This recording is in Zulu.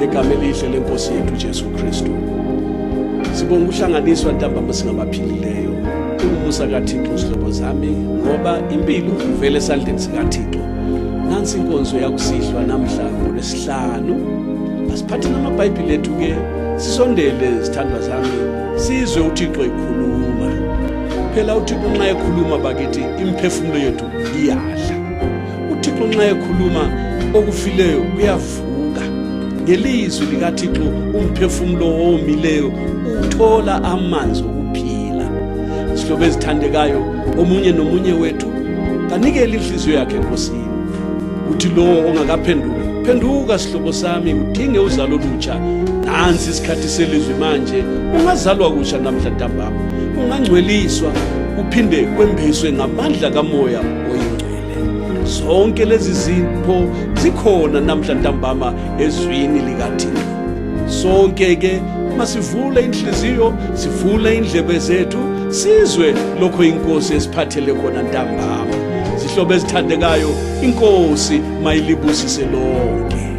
Ngegama elihle lenkosi yethu Jesu Kristu. Sibonga ukuhlanganiswa ntambama singabaphilileyo. Umusa kaThixo zihlobo zami ngoba impilo ivele esandleni sikaThixo. Nansi inkonzo yakusihlwa namhla ngolwesihlanu. Asiphatheni amaBhayibheli ethu ke sisondele zithandwa zami sizwe uThixo ekhuluma. Phela uThixo nxa ekhuluma bakithi imiphefumulo yethu iyadla. uThixo nxa ekhuluma okufileyo kuyavuka. Ngelizwi likaThixo umphefumulo owomileyo uthola amanzi okuphila. Zihlobo ezithandekayo, omunye nomunye wethu kanikele inhliziyo yakhe eNkosini. Uthi lowo ongakaphenduki, phenduka sihlobo sami, udinge uzalo olutsha. Nansi isikhathi selizwi manje, ungazalwa kusha namhla ntambama, ungangcweliswa uphinde kwembeswe ngamandla kamoya oyingcwele. Zonke lezi zipho zikhona namhla ntambama ezwini likaThixo. Sonke ke masivule inhliziyo, sivule indlebe zethu, sizwe lokho inkosi esiphathele khona ntambama. Zihlobo ezithandekayo, inkosi mayilibusise lonke.